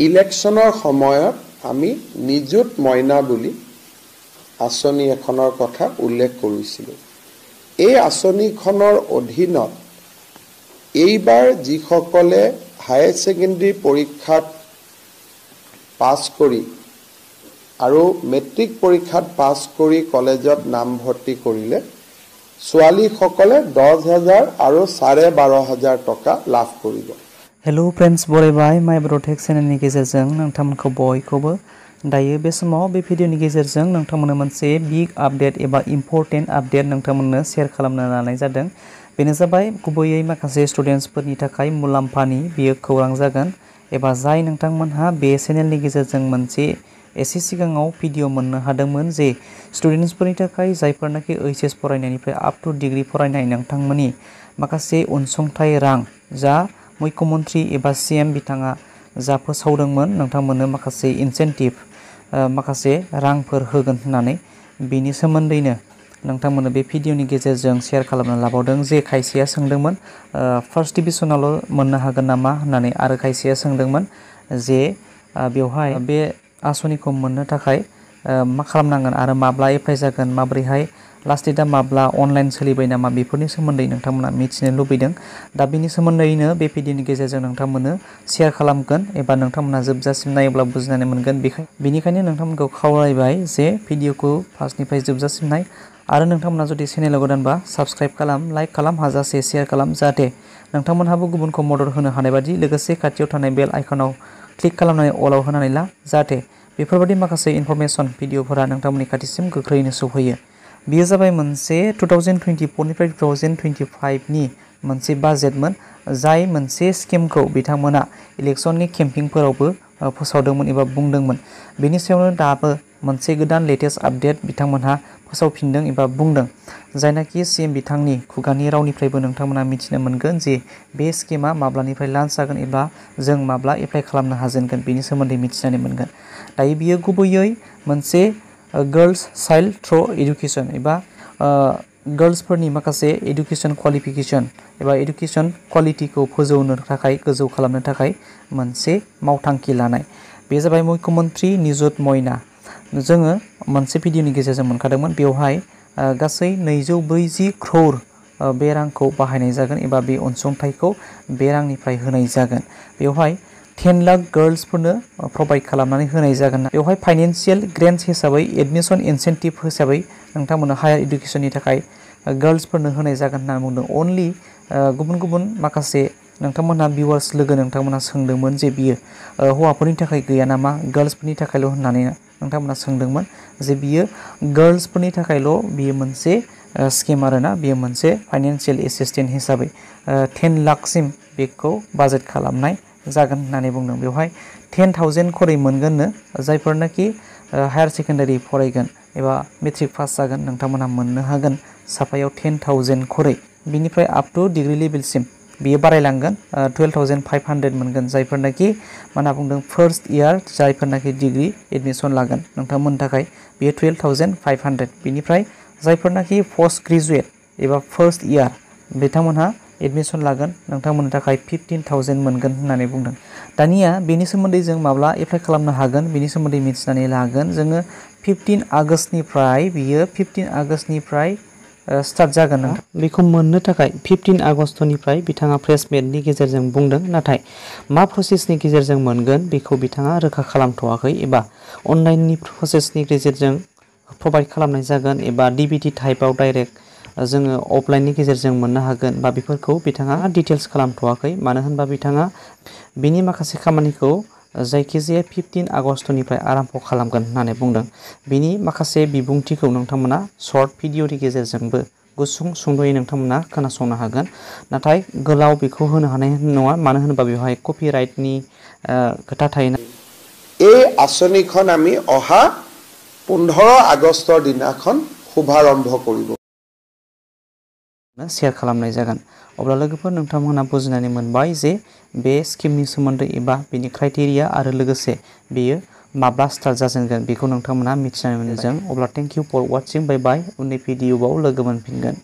ইলেকশ্যনৰ সময়ত আমি নিযুত মইনা বুলি আঁচনি এখনৰ কথা উল্লেখ কৰিছিলোঁ। এই আঁচনিখনৰ অধীনত এইবাৰ যিসকলে হায়াৰ ছেকেণ্ডাৰী পৰীক্ষাত পাছ কৰি আৰু মেট্ৰিক পৰীক্ষাত পাছ কৰি কলেজত নামভৰ্তি কৰিলে ছোৱালীসকলে 10,000 আৰু 12,500 টকা লাভ কৰিব। हेलो फ्रेंड्स बरायबाय माय ब्र'टेक चेनेलनि गेजेरजों नोंथांमोनखौ बयखौबो दायो बे समाव बे भिडिअनि गेजेरजों नोंथांमोननो मोनसे बिग आपडेट एबा इम्पोर्टेन्ट आपडेट नोंथांमोननो शेयार खालामनो लानाय जादों। बेनो जाबाय गुबैयै माखासे स्टुडेन्ट्सफोरनि थाखाय मुलाम्फानि बियो खौरां जागोन एबा जाय नोंथांमोनहा बे चेनेलनि गेजेरजों मोनसे एसे सिगाङाव भिडिअ मोननो हादोंमोन जे स्टुडेन्ट्सफोरनि थाखाय जायफोरनाखि एचएस फरायनायनिफ्राय आप टु डिग्री फरायनाय नोंथांमोननि माखासे अनसुंथाइ रां जा मुख्यमंत्री एबा सीएम बिथाङा जा फोसावदोंमोन नोंथांमोननो माखासे इनसेन्टिभ माखासे रांफोर होगोन होननानै बेनि सोमोन्दैनो नोंथांमोननो बे भिडिअनि गेजेरजों शेयार खालामनो लाबावदों जे खायसेया सोंदोंमोन फार्स्ट डिभिजनावल' मोननो हागोन नामा होननानै आरो खायसेया सोंदोंमोन जे बेवहाय बे आसनिखौ मोननो थाखाय मा खालामनांगोन आरो माब्ला एप्लाइ जागोन माबोरैहाय लास्ट डेटआ माब्ला अनलाइन सोलिबाय नामा बेफोरनि सोमोन्दै नोंथांमोना मिथिनो लुबैदों। दा बेनि सोमोन्दैनो बे भिडिअनि गेजेरजों नोंथांमोननो शेयार खालामगोन एबा नोंथांमोना जोबजासिम नायोब्ला बुजिनानै मोनगोन। बेनिखायनो नोंथांमोनखौ खावलायबाय जे भिडिअखौ फार्स्टनिफ्राय जोबजासिम नाय आरो नोंथांमोना जुदि चेनेलाव गोदानबा साबस्क्राइब खालाम, लाइक खालाम, हाजासे शेयार खालाम जाहाथे नोंथांमोनहाबो गुबुनखौ मदद होनो हानाय बादि लोगोसे खाथियाव थानाय बेल आइकनाव क्लिक खालामनानै अलाव होनानै ला जाहाथे बेफोरबायदि माखासे इनफरमेशन भिडिअफोरा नोंथांमोननि खाथिसिम गोख्रैनो सौहैयो। बेयो जाबाय मोनसे 2024 निफ्राय 2025 नि मोनसे बाजेटमोन जाय मोनसे स्किमखौ बिथांमोना इलेक्शननि केम्पिंफोरावबो फोसावदोंमोन एबा बुंदोंमोन। बेनि सायावनो दाबो मोनसे गोदान लेटेस्ट आपडेट बिथांमोनहा फोसावफिनदों एबा बुंदों जायनाखि सीएम बिथांनि खुगानि रावनिफ्रायबो नोंथांमोना मिथिनो मोनगोन जे बे स्किमा माब्लानिफ्राय लन्च जागोन एबा जों माब्ला एप्लाइ खालामनो हाजेनगोन बेनि सोमोन्दै मिथिनानै मोनगोन। दायो बियो गुबैयै मोनसे गर्ल्स चाइल्ड थ्र एडुकेशन एबा गर्ल्सफोरनि माखासे एडुकेशन क्वालिफिकेशन एबा एडुकेशन क्वालिटिखौ फोजौनो थाखाय गोजौ खालामनो थाखाय मोनसे मावथांखि लानाय। बे जाबाय मुख्यमंत्री निजुत मयना। जोङो मोनसे भिडिअनि गेजेरजों मोनखादोंमोन बेवहाय गासै 240 crore बे रांखौ बाहायनाय जागोन एबा बे अनसुंथाइखौ बे रांनिफ्राय होनाय जागोन। बेवहाय 10 लाख गर्ल्सफोरनो प्रभाइड खालामनानै होनाय जागोन। बेवहाय फाइनेन्शियेल ग्रेन्ट्स हिसाबै एडमिशन इनसेन्टिभ हिसाबै नोंथांमोननो हायार इडुकेशननि थाखाय गर्ल्सफोरनो होनाय जागोन होनना बुंदों। अनलि गुबुन गुबुन माखासे नोंथांमोनहा भिउवार्स लोगो नोंथांमोनहा सोंदोंमोन जे बियो हौवाफोरनि थाखाय गैया नामा गर्ल्सफोरनि थाखायल' होननानै नोंथांमोनहा सोंदोंमोन जे बियो गर्ल्सफोरनि थाखायल' बियो मोनसे स्किम आरोना बियो मोनसे फाइनेन्शियेल एसिस्टेन्ट हिसाबै 10 लाखसिम बेखौ बाजेट खालामनाय जागोन होननानै बुंदों। बेवहाय 10,000 खरै मोनगोननो जायफोरनाखि हायार सेकेन्डारि फरायगोन एबा मेट्रिक पास जागोन नोंथांमोनहा मोननो हागोन साफायाव 10,000 खरै। बिनिफ्राय आप टु डिग्री लेभेलसिम बियो बारायलांगोन 12,500 मोनगोन जायफोरनाखि माना बुंदों फार्स्ट इयार जायफोरनाखि डिग्री एडमिशन लागोन नोंथांमोननि थाखाय बियो 12,500। बिनिफ्राय जायफोरनाखि पोस्ट ग्रेजुएट एबा फार्स्ट इयार बिथांमोनहा एडमिशन लागोन नोंथांमोननि थाखाय 15,000 मोनगोन होननानै बुंदों। दानिया बेनि सोमोन्दै जों माब्ला एप्लाइ खालामनो हागोन बेनि सोमोन्दै मिथिनानै लागोन। जोङो 15 आगस्तनिफ्राय बियो 15 आगस्तनिफ्राय स्टार्ट जागोन। बेखौ मोननो थाखाय 15 आगस्तनिफ्राय बिथाङा प्रेस मिटनि गेजेरजों बुंदों नाथाय मा प्रसेसनि गेजेरजों मोनगोन बेखौ बिथाङा रोखा खालामथ'वाखै एबा अनलाइननि प्रसेसनि गेजेरजों प्रभाइड खालामनाय जागोन एबा डिबिटि टाइपआव डाइरेक्ट जोङो अफलाइननि गेजेरजों मोननो हागोन बा बेफोरखौ बिथाङा डिटेल्स खालामथ'वाखै। मानो होनबा बिथाङा बिनि माखासे खामानिखौ जायखिजाया 15 आगस्तनिफ्राय आरम्भ खालामगोन होननानै बुंदों। बिनि माखासे बिबुंथिखौ नोंथांमोना शर्ट भिडिअनि गेजेरजोंबो गुसुं सुंद'यै नोंथांमोना खोनासंनो हागोन नाथाय गोलाव बेखौ होनो हानाय नङा मानो होनोबा बेवहाय कपिराइटनि खोथा थायो। এই আঁচনিখন আমি অহা 15 আগষ্টৰ দিনাখন শুভাৰম্ভ কৰিব शेयार खालामनाय जागोन। अब्ला लोगोफोर नोंथांमोना बुजिनानै मोनबाय जे बे स्किमनि सोमोन्दै एबा बेनि क्राइटेरिया आरो लोगोसे बेयो माब्ला स्टार्ट जाजेनगोन बेखौ नोंथांमोना मिथिनानै मोनदों। अब्ला थेंक इउ फर वाचिं, बाय बाय। उननि भिडिअआव लोगो मोनफिनगोन।